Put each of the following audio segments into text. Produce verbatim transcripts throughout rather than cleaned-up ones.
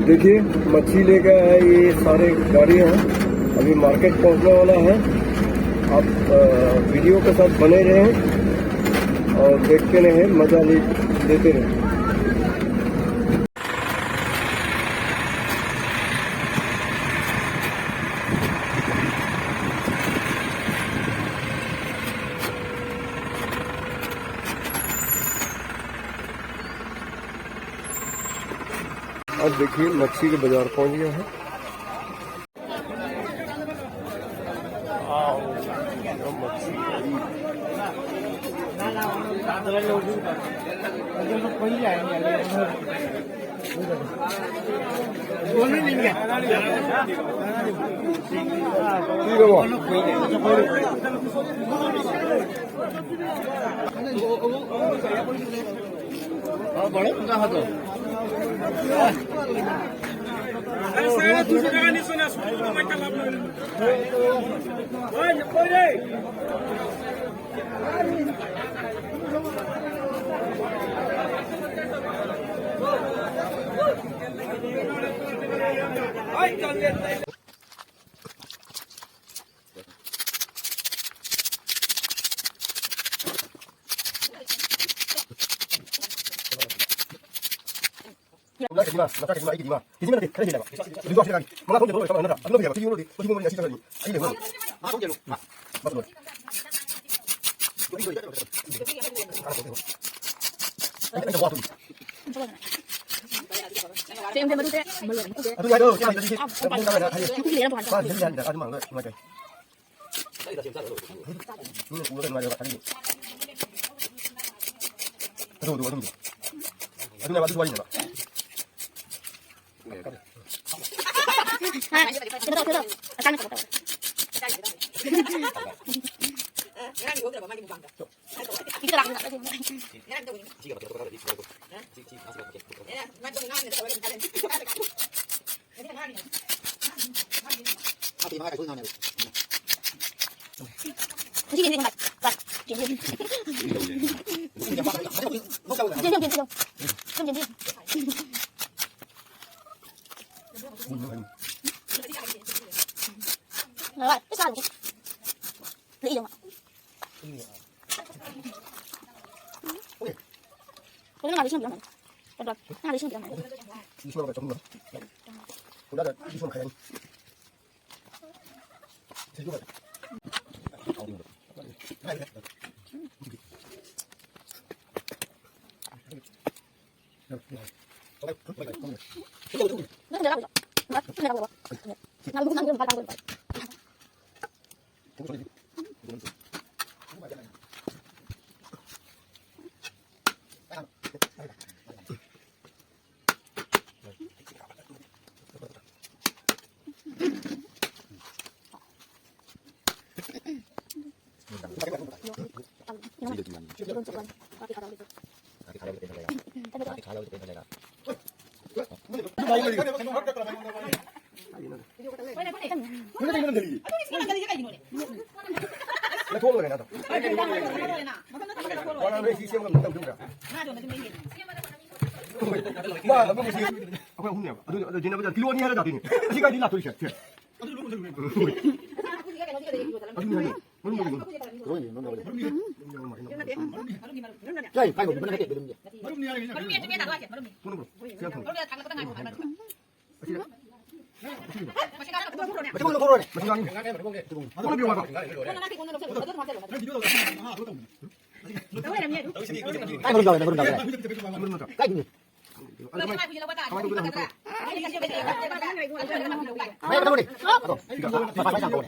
देखिए, मच्छी लेकर आए ये सारे गाड़ियाँ हैं। अभी मार्केट पहुँचने वाला है। आप, अ, वीडियो के साथ बने रहें और देखते रहें, मज़ा ले, लेते रहें। अब देखिए, मच्छी के बाजार पहुंच गया है। ꯑꯗꯨ, ꯑꯗꯨ, ꯑꯗꯨꯝꯗꯣ꯫ ꯑꯗꯨꯅꯦꯕ, ꯑꯗꯨꯁꯨ ꯋꯥꯔꯤꯅꯦꯕ꯫ ꯀꯩꯅꯣ ꯇꯧ, ꯀꯩꯅꯣ ꯇꯧ꯫ ꯑꯆꯥꯡ ꯀꯩꯅꯣ ꯇꯧ꯫ ꯉꯔꯥꯡꯒꯤ ꯎꯍꯧꯗ꯭ꯔꯕ ꯃꯥꯒꯤ ꯃꯨꯛꯕꯥꯡꯗ꯫ ꯄꯤꯛꯆꯔ ꯂꯥꯛꯑꯒ ꯉꯥꯛꯇ ꯌꯦꯡꯉꯣ꯫ ꯉꯔꯥꯡ ꯇꯧꯕꯅꯤ꯫ ꯁꯤꯒ ꯃꯊꯦꯜ ꯑꯇꯣꯞꯄ ꯈꯔꯗꯤ ꯁꯤꯒ ꯑꯇꯣꯞꯄ꯫ ꯑꯦ, ꯃꯥꯏ ꯇꯧꯕ ꯉꯥꯡꯉꯤꯅꯦ ꯇꯧꯔꯒ ꯑꯗꯨꯝ ꯆꯥꯔꯦ꯫ Rồi, cái sao vậy? Lấy đi đâu ạ? Cái nó làm đi xem gì đâu này. Được rồi, nó làm đi xem gì đâu này. ꯑꯩꯈꯣꯏ ꯑꯍꯨꯝꯅꯦꯕ꯫ ꯑꯗꯨ, ꯑꯗꯨ ꯖꯤꯅꯕꯗ ꯀꯤꯂꯣ ꯑꯅꯤ ꯍꯥꯏꯔ ꯂꯥꯛꯇꯣꯏꯅꯦ꯫ ꯑꯁꯤ ꯀꯥꯏꯗꯤ ꯂꯥꯛꯇꯣꯏꯁꯦ? ꯁꯦ꯫ ꯑꯗꯨꯅꯤ ꯍꯥꯏꯁꯦ꯫ ꯃꯔꯨꯝ ꯃꯔꯨꯝ꯫ ꯂꯣꯏ ꯌꯦꯡꯉꯣ, ꯂꯣꯏ ꯌꯦꯡꯉꯣ꯫ ꯀꯥꯏ ꯀꯥꯏ ꯂꯧꯕ ꯅꯠꯇꯦ, ꯃꯔꯨꯝ ꯌꯦꯡꯉꯣ꯫ ꯃꯔꯨꯝꯅꯦ ꯍꯥꯏꯔꯒ ꯌꯦꯡꯉꯣ꯫ ꯊꯣꯡꯉꯣ, ꯊꯣꯡꯉꯣ꯫ ꯁꯤ ꯌꯥꯝ ꯊꯣꯡꯉꯣ꯫ ꯑꯁꯤꯗ꯫ ꯃꯁꯤ ꯀꯥꯏꯗ ꯂꯧꯊꯣꯛꯈ꯭ꯔꯣꯅꯦ? ꯃꯁꯤ ꯀꯥꯏꯗ ꯂꯧꯊꯣꯛꯈ꯭ꯔꯣꯅꯦ? ꯃꯁꯤ ꯀꯥꯏꯗ ꯂꯧꯊꯣꯛꯈ꯭ꯔꯣꯅꯦ? ꯀꯣꯟꯅ ꯄꯤꯔꯛꯑꯣ ꯍꯥꯏꯕ꯫ ꯀꯣꯟꯅ ꯅꯠꯇꯦ, ꯀꯣꯟꯅ ꯂꯧꯊꯣꯛꯈ꯭ꯔꯣ꯫ ꯑꯗꯨ ꯑꯗꯨꯝ ꯍꯥꯞꯆꯜꯂꯣ꯫ ꯂꯧ ꯂꯩꯔꯝꯅꯤ ꯑꯗꯨ꯫ ꯀꯥꯏ ꯃꯔꯨꯝ ꯌꯥꯎꯔꯦ? ꯃꯔꯨꯝ ꯌꯥꯎꯔꯦ꯫ ꯃꯔꯨꯝ ꯅꯠꯇ꯭ꯔꯣ? ꯀꯥꯏꯗꯅꯣ? ꯀꯃꯥꯏꯅ ꯇꯧꯗꯣꯏꯅꯣ? ꯀꯃꯥꯏꯅ ꯇꯧꯗꯣꯏꯅꯣ? ꯃꯥꯏ ꯀꯩꯅꯣꯅꯦ꯫ ꯑꯗꯣ, ꯁꯤꯗ, ꯃꯥꯏ, ꯃꯥꯏ ꯆꯥꯎ ꯀꯧꯔꯦ꯫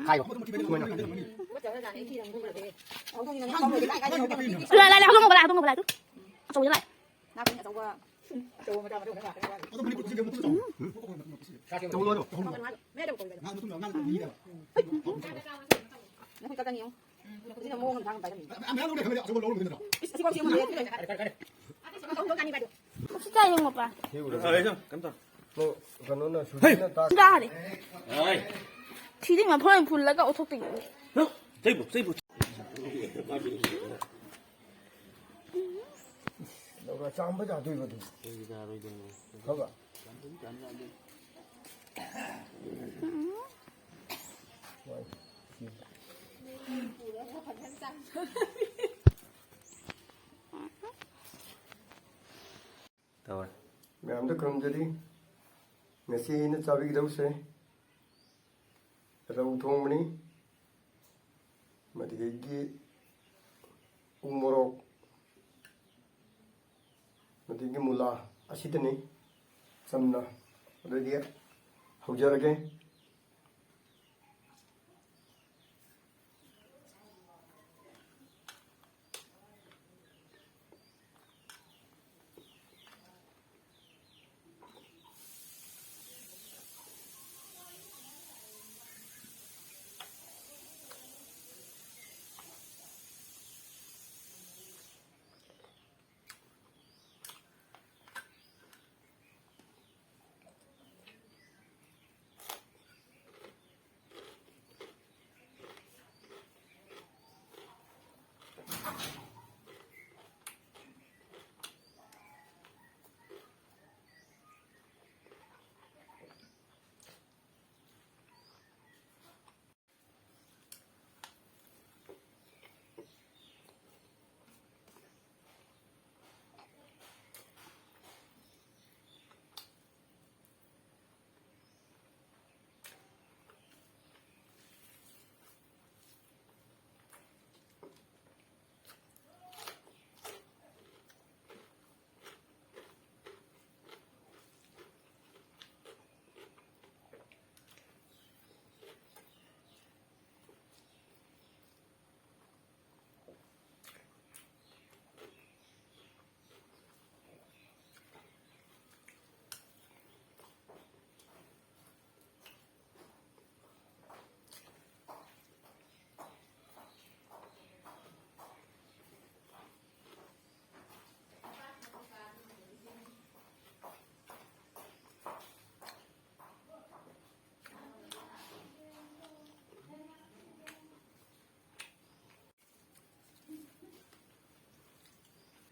ꯍꯥꯏꯌꯣ꯫ ꯂꯥꯏ, ꯂꯥꯏ, ꯂꯥꯏ, ꯍꯧꯗꯣꯡ ꯉꯧꯕ ꯂꯥꯏ, ꯍꯧꯗꯣꯡ ꯉꯧꯕ ꯂꯥꯏ, ꯑꯗꯨ꯫ ꯑꯆꯧꯕꯗ ꯂꯥꯏ꯫ ꯆꯧ ꯂꯣꯏꯔꯣ꯫ ꯁꯤ ꯀꯥꯏ ꯌꯦꯡꯉꯣ, ꯄꯥ? ꯁꯤ ꯀꯥꯏ ꯌꯦꯡꯉꯣ, ꯄꯥ? ꯀꯩꯅꯣꯅ ꯁꯨꯔꯤꯅ ꯇꯥ- ꯌꯥꯔꯦ꯫ ꯁꯤꯗꯤ ꯃꯐꯝ ꯐꯨꯜꯂꯒ ꯑꯣꯊꯣꯛꯇꯣꯏꯅꯦ꯫ ꯆꯩꯕꯨ, ꯆꯩꯕꯨ꯫ ꯆꯥꯝꯕ ꯌꯥꯗꯣꯏꯕ ꯑꯗꯨ? ꯀꯩꯒꯤ ꯌꯥꯔꯣꯏꯗꯣꯏꯅꯣ? ꯈꯪꯕ꯭ꯔꯥ? ꯆꯥꯝꯕꯗꯤ ꯆꯥꯝ ꯌꯥꯗꯦ꯫ ꯍꯣꯏ꯫ ꯇꯧꯔꯦ꯫ ꯃꯌꯥꯝꯗ ꯈꯨꯔꯨꯝꯖꯔꯤ꯫ ꯉꯁꯤ ꯑꯩꯅ ꯆꯥꯕꯤꯒꯗꯧꯕꯁꯦ ꯔꯧ ꯊꯣꯡꯕꯅꯤ, ꯃꯗꯨꯗꯒꯤ ꯎ ꯃꯣꯔꯣꯛ, ꯃꯗꯨꯗꯒꯤ ꯃꯨꯂꯥ ꯑꯁꯤꯗꯅꯤ꯫ ꯆꯝꯅ꯫ ꯑꯗꯨꯗꯤ ꯍꯧꯖꯔꯒꯦ꯫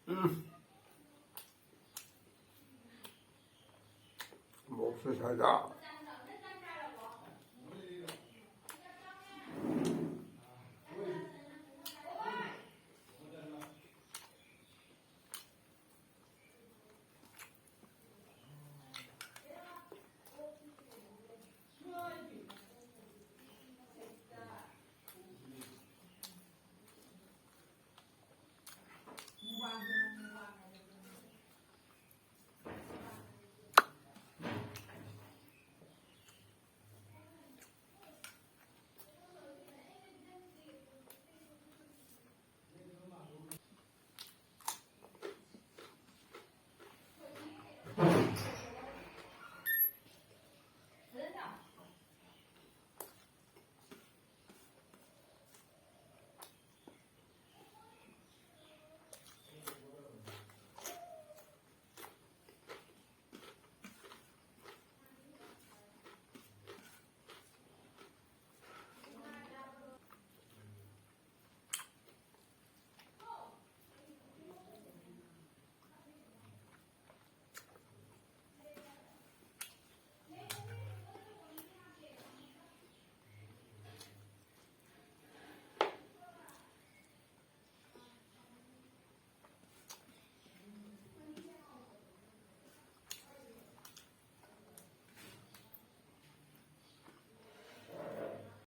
ꯎꯝ꯫ ꯁ꯭ꯋꯥꯏꯗ